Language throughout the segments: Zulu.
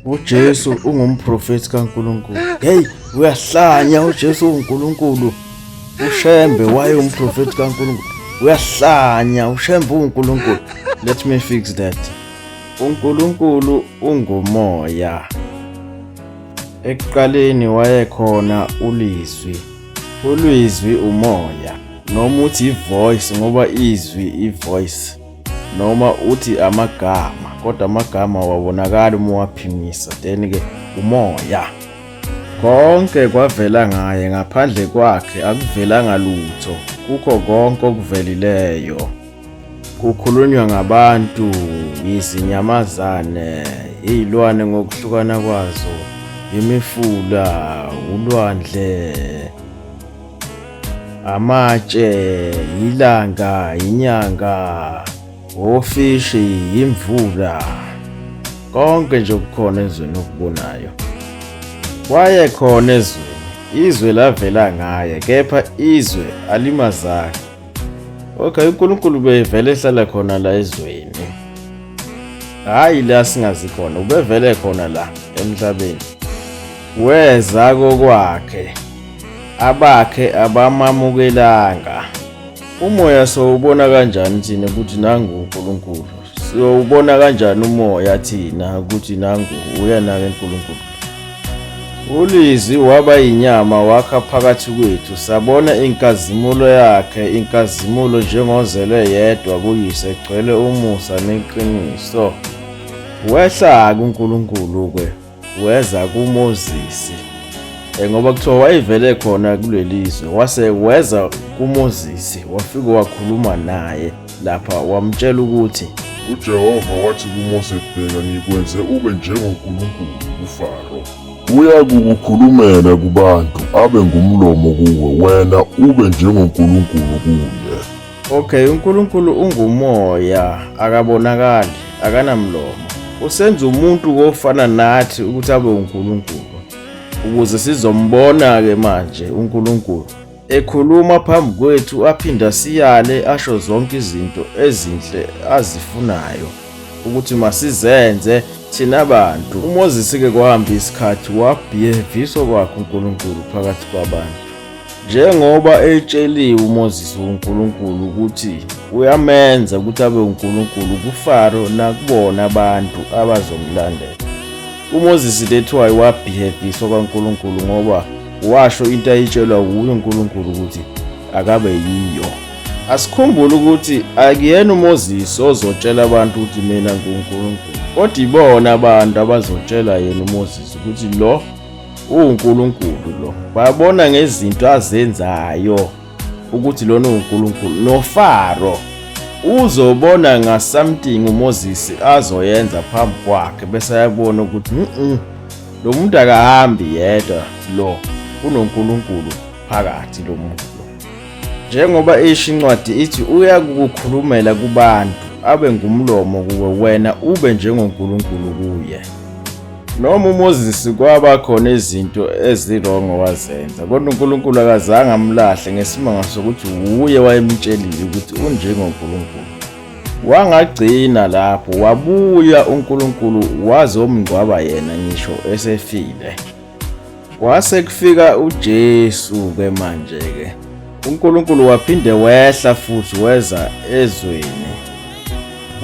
UJesu ungumprofethi kaNkulunkulu. Hey, uyahlanya uJesu uNkulunkulu. UShembe wayengumprofethi kaNkulunkulu. Uyahlanya uShembe uNkulunkulu. Let me fix that. UNkulunkulu ungumoya. Ekuqaleni wayekhona uLizwi. Ulizwi umoya noma uthi ivoice ngoba izwi ivoice noma uthi amagama kodwa amagama wabonakala uma waphimisa then ke umoya konke kwavela ngaye ngaphandle kwakhe akuvelanga lutho kukho konke okuvelileyo kukhulunywa ngabantu izinyamazane izilwane ngokuhlukana kwazo imifula ulwandle amatshe ilanga inyanga ofishi imvula konke nje okukhona ezweni okubonayo wayekhona ezweni izwe lavela ngaye kepha izwe alimazanga. Okay, uNkulunkulu bevele ehlala khona la ezweni, hhayi la singazi khona, ubevele khona la emhlabeni. Weza kokwakhe, abakhe abamamukelanga. Umoya sowubona kanjani thina ukuthi nangu uNkulunkulu? Siyowubona kanjani umoya thina ukuthi nangu uyena-ke uNkulunkulu? ULizwi waba yinyama wakha phakathi kwethu, sabona inkazimulo yakhe, inkazimulo njengozelwe yedwa kuyise, egcwele umusa neqiniso. Wehla-ke uNkulunkulu-ke weza kuMoses ngoba kuthiwa wayevele khona kuleli zwe, wase weza kuMoses wafike wakhuluma naye lapha wamtshela ukuthi uJehova wathi kuMose, bheka ngikwenze ube njengoNkulunkulu kuFaro. Uyakukukhulumela kubantu abe ngumlomo kuwe, wena ube njengoNkulunkulu kuye. Okay, uNkulunkulu ungumoya, akabonakali, akanamlomo. Usenza umuntu ofana nathi ukuthi abe uNkulunkulu, ukuze sizombona-ke manje uNkulunkulu ekhuluma phambi kwethu, aphinde asiyale, asho zonke izinto ezinhle azifunayo ukuthi masizenze thina bantu. uMoses-ke kwahamba isikhathi wabhiyeviswa kwakhe uNkulunkulu phakathi kwabantu. Njengoba etsheliwe uMoses uNkulunkulu ukuthi uyamenza ukuthi abe uNkulunkulu kuFaro nakubona abantu abazomlandela. UMoses that's why wabhiheviswa kwaNkulunkulu ngoba washo into ayitshelwa wuye uNkulunkulu ukuthi akabe yiyo. Asikhumbule ukuthi akuyena uMoses ozotshela abantu ukuthi mina nguNkulunkulu, kodwa ibona abantu abazotshela yena uMoses ukuthi lo uwuNkulunkulu lo. Babona ngezinto azenzayo ukuthi lona uwuNkulunkulu. NoFaro uzobona nga something uMoses azoyenza phambi kwakhe bese ayabona ukuthi lo muntu akahambi yedwa, lo kunoNkulunkulu phakathi lo muntu lo. Njengoba isho incwadi ithi uyakukukhulumela kubantu abe ngumlomo kuwe, wena ube njengoNkulunkulu kuye. Noma uMoses kwaba khona izinto ezirongo wazenza, kodwa uNkulunkulu akazange amlahle ngesimanga sokuthi wuye wayemtshelile ukuthi unjengoNkulunkulu. Wangagcina lapho, wabuya uNkulunkulu wazomngcwaba yena ngisho esefile. Kwase kufika uJesu-ke manje-ke. uNkulunkulu waphinde wehla futhi weza ezweni.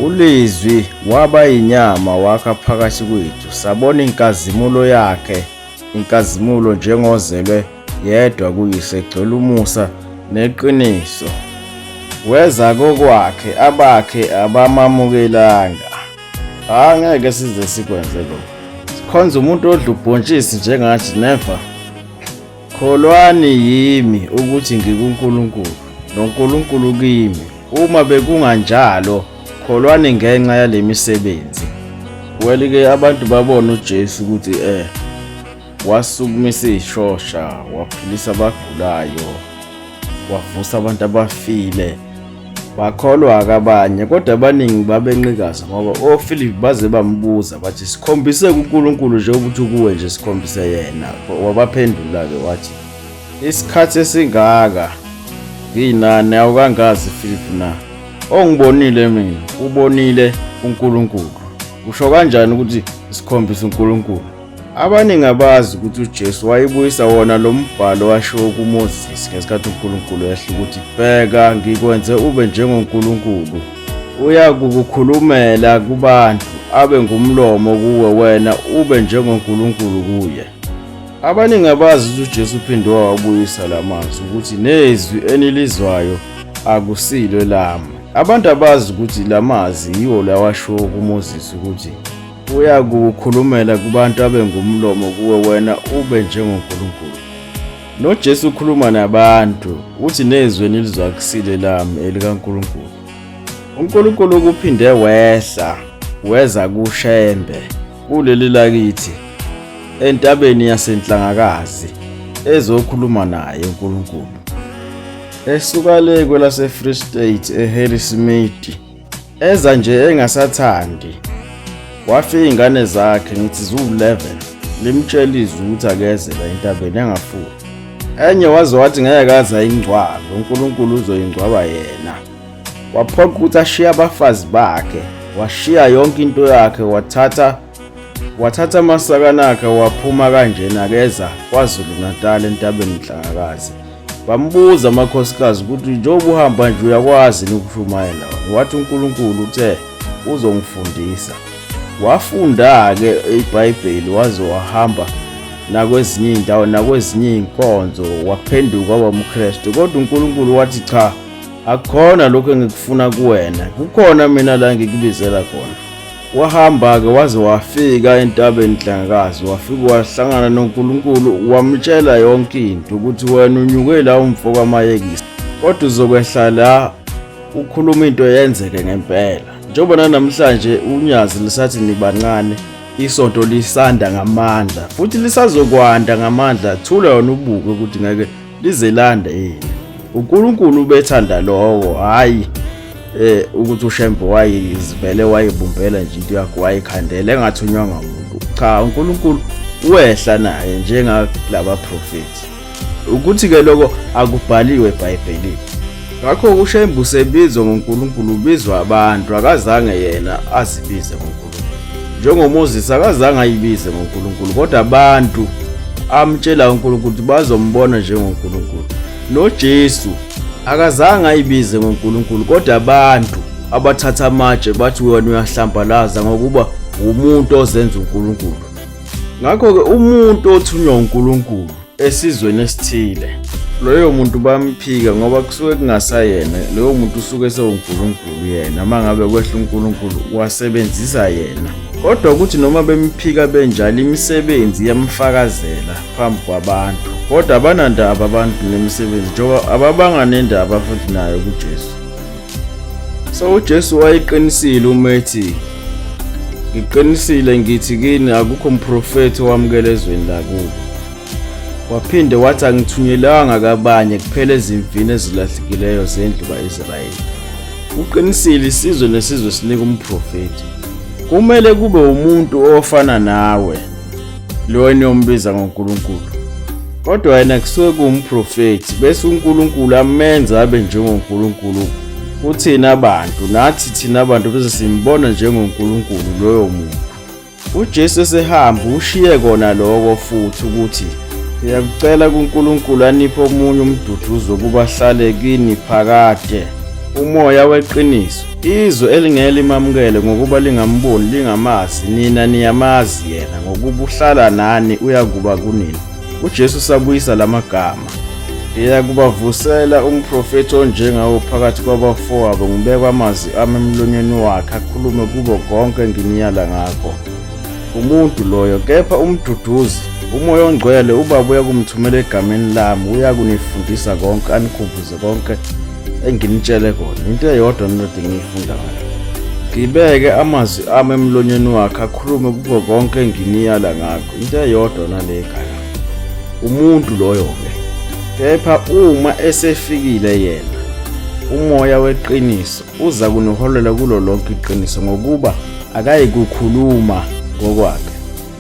ULizwi waba yinyama wakha phakathi kwethu, sabona inkazimulo yakhe, inkazimulo njengozelwe yedwa kuyise, egcwele umusa neqiniso. Weza kokwakhe, abakhe abamamukelanga. Angeke size sikwenze lokho. Sikhonza umuntu odla ubhontshisi njengathi, never. Kholwani yimi ukuthi ngikuNkulunkulu noNkulunkulu kimi. Uma bekunganjalo, kholwani ngenxa yale misebenzi. Well-ke abantu babona uJesu ukuthi wasukumisa ishosha, waphilisa abagulayo, wavusa abantu abafile. Bakholwa-ke abanye, kodwa abaningi babenqikaza ngoba oFilip baze bambuza bathi sikhombise kuNkulunkulu nje ukuthi kuwe nje sikhombise yena. Wabaphendula-ke wathi isikhathi esingaka nginani awukangazi Philip na? Ongibonile mina ubonile uNkulunkulu. Usho kanjani ukuthi sikhombise uNkulunkulu? Abaningi abazi ukuthi uJesu wayebuyisa wona lo mbhalo washiwo kuMoses ngesikhathi uNkulunkulu ehla ukuthi bheka ngikwenze ube njengoNkulunkulu uyakukukhulumela kubantu abe ngumlomo kuwe wena ube njengoNkulunkulu kuye. Abaningi abazi ukuthi uJesu uphinde wawabuyisa la mazwi ukuthi nezwi enilizwayo akusilo lami. Abantu abazi ukuthi la mazwi yiwo lawashiwo kuMoses ukuthi uyakukhulumela kubantu abe ngumlomo kuwe wena ube njengoNkulunkulu. NoJesu ukhuluma nabantu uthi nezwi enilizwa akusile lami elikaNkulunkulu. UNkulunkulu ukuphinde wehla weza kuShembe kuleli lakithi entabeni yaseNhlangakazi ezokhuluma naye uNkulunkulu. Esuka le kwelase Free State eHarrismith eza nje engasathandi wafika ingane zakhe ngithi ziwu-11 limtshela izwi ukuthi akeze la entabeni engafuni enye waze wathi ngeke aze ayingcwabe uNkulunkulu uzoyingcwaba yena waphoqa ukuthi ashiye abafazi bakhe washiya yonke into yakhe wathatha wathatha amasakana akhe waphuma kanjena keza KwaZulu Natal entabeni Nhlangakazi bambuza amakhosikazi ukuthi njengoba uhamba nje uyakwazi yini ukushumayela wathi uNkulunkulu uthe uzongifundisa wafunda-ke iBhayibheli waze wahamba nakwezinye iy'ndawo nakwezinye iy'nkonzo waphenduka waba umKristu kodwa uNkulunkulu wathi cha akukhona lokho engikufuna kuwena kukhona mina la ngikubizela khona Wahamba-ke waze wafika entabeni Nhlangakazi, wafika wahlangana noNkulunkulu wamtshela yonke into ukuthi wena unyuke la umfo kaMayekisi, kodwa uzokwehla la ukhuluma into yenzeke ngempela. Njengoba nanamhlanje unyazi lisathi nibancane, isonto lisanda ngamandla futhi lisazokwanda ngamandla. Thula yona ubuke ukuthi ngeke lize lande yini. uNkulunkulu ubethanda lokho, hhayi ukuthi uShembe wayizivele wayibumbela nje into yakhe wayikhandela engathunywanga umuntu. Cha, uNkulunkulu wehla naye njengalaba profethi. Ukuthi-ke lokho akubhaliwe eBhayibhelini. Ngakho uShembe usebizwa ngoNkulunkulu, ubizwa abantu, akazange yena azibize ngoNkulunkulu. NjengoMoses akazange ayibize ngoNkulunkulu, kodwa abantu amtshela uNkulunkulu ukuthi bazombona njengoNkulunkulu. NoJesu akazange ayibize ngoNkulunkulu, kodwa abantu abathatha amatshe bathi wena uyahlambalaza ngokuba umuntu ozenza uNkulunkulu. Ngakho-ke umuntu othunywa uNkulunkulu esizweni esithile, loyo muntu bamphika ngoba kusuke kungasayena, loyo muntu usuke sewuNkulunkulu yena. Uma ngabe kwehla uNkulunkulu wasebenzisa yena. Kodwa ukuthi noma bemphika benjalo, imisebenzi iyamfakazela phambi kwabantu. Kodwa abanandaba abantu nemisebenzi, njengoba ababanga nendaba futhi nayo kuJesu. So uJesu wayeqinisile uma ethi, ngiqinisile ngithi kini akukho mprofethi owamukela ezweni lakubo. Waphinde wathi angithunyelwanga kabanye kuphela ezimvini ezilahlekileyo zendlu ka-Israyeli. Uqinisile, isizwe nesizwe sinika umprofethi. Kumele kube umuntu ofana nawe lo eniyombiza ngoNkulunkulu. Kodwa yena kusuke kuwumprofethi bese uNkulunkulu amenza abe njengoNkulunkulu kuthina abantu, nathi thina abantu bese simbona njengoNkulunkulu loyo muntu. UJesu esehamba ushiye kona lokho futhi ukuthi ngiyakucela kuNkulunkulu aniphe omunye umduduzi wokuba ahlale kini phakade, umoya weqiniso. Izwe elingeke limamukele ngokuba lingamboni lingamazi, nina niyamazi yena ngokuba uhlala nani uyakuba kunina. UJesu usabuyisa lamagama. Ngiyakubavusela umprofethi onjengawo phakathi kwabafowabo, ngibeke amazwi ami emlonyeni wakhe, akhulume kubo konke enginiyala ngakho. Umuntu loyo, kepha umduduzi, uMoya oNgcwele, uBaba uyakumthumela egameni lami, uyakunifundisa konke, anikhumbuze konke enginitshele kona. Into eyodwa nilode ngiyifunda ngayo. Ngibeke amazwi ami emlonyeni wakhe, akhulume kubo konke enginiyala ngakho. Into eyodwa nale ekhaya. Umuntu loyo-ke. Kepha uma esefikile yena, uMoya weqiniso uza kuniholela kulo lonke iqiniso, ngokuba akayikukhuluma ngokwakhe.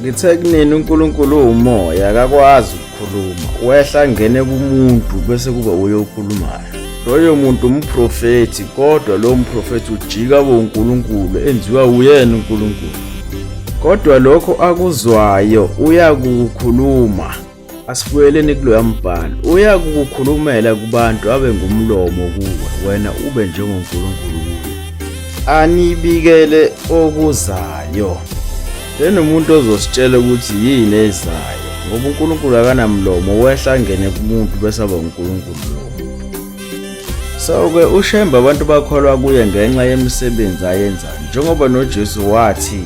Ngithe kunini uNkulunkulu uwumoya, akakwazi ukukhuluma. Wehla angene kumuntu bese kuba uye okhulumayo. Loyo muntu umprofethi, kodwa lowo mprofethi ujika abe uNkulunkulu, enziwa uyena uNkulunkulu. Kodwa lokho akuzwayo uyakukhuluma. Asibuyeleni kuloya mbhalo. Uyakukukhulumela kubantu abe ngumlomo kuwe, wena ube njengoNkulunkulu kuye. Anibikele okuzayo. Senomuntu ozositshela ukuthi yini ezayo, ngoba uNkulunkulu akanamlomo, wehla angene kumuntu bese aba uNkulunkulu lowo muntu. So-ke uShembe abantu bakholwa kuye ngenxa yemisebenzi ayenzayo, njengoba noJesu wathi,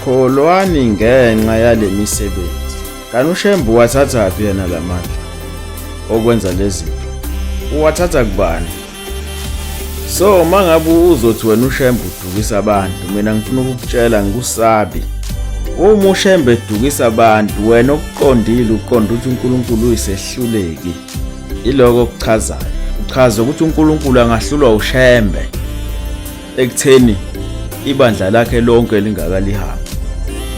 kholwani ngenxa yale misebenzi. Kanti uShembe uwathathaphi yena la mandla okwenza lezi zinto? Uwathatha kubani? So uma ngabe uzothi wena uShembe udukisa abantu, mina ngifuna ukukutshela ngikusabi. Uma uShembe edukisa abantu, wena okuqondile uqonda ukuthi uNkulunkulu uyisehluleki. Iloko okuchazayo. Uchaza ukuthi uNkulunkulu angahlulwa uShembe ekutheni ibandla lakhe lonke lingakalihambi.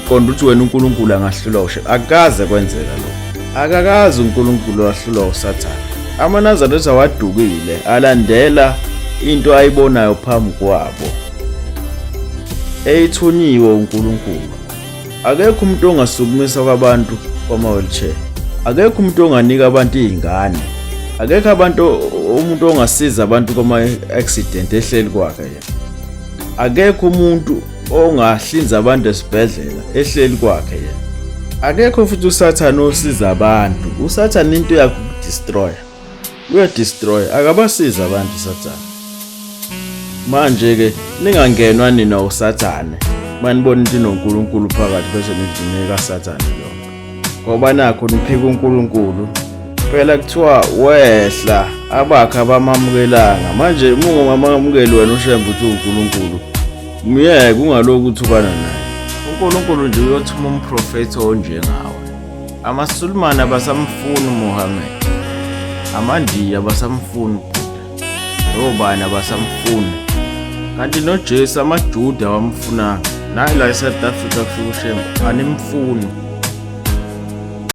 Qonda ukuthi wena uNkulunkulu angahlulwa uShembe. Akaze kwenzeka lokho. Akakaze uNkulunkulu wahlulwa uSathane. AmaNazaretha wadukile alandela into ayibonayo phambi kwabo. Eyithunyiwe uNkulunkulu. Akekho umuntu ongasukumisa kwabantu kwama-wheelchair. Akekho umuntu onganika abantu iy'ngane. Akekho abantu umuntu ongasiza abantu kwama-accident ehleli kwakhe yena. Akekho umuntu ongahlinza abantu esibhedlela ehleli kwakhe yena. Akekho futhi uSathane osiza abantu. USathane into yakhe ukudestroya. Uyadestroya, akabasizi abantu uSathane. Manje ke ningangenwa nina uSathane. Manibona into inoNkulunkulu phakathi bese nithi nikaSathane lo. Ngoba nakho niphika uNkulunkulu. Phela kuthiwa wehla abakhe abamamukelanga. Manje uma ungamamukeli wena uShembe uthi uNkulunkulu, myeke ungalokhu uthukana naye. UNkulunkulu nje uyothuma umprofethi onjengawe. AmaSulumane abasamfuni uMuhammad. AmaNdiya abasamfuni uBuddha. Nobani abasamfuni. Kanti noJesu amaJuda awamfunanga. Nayi la eSouth Africa kufika uShembe animfuni.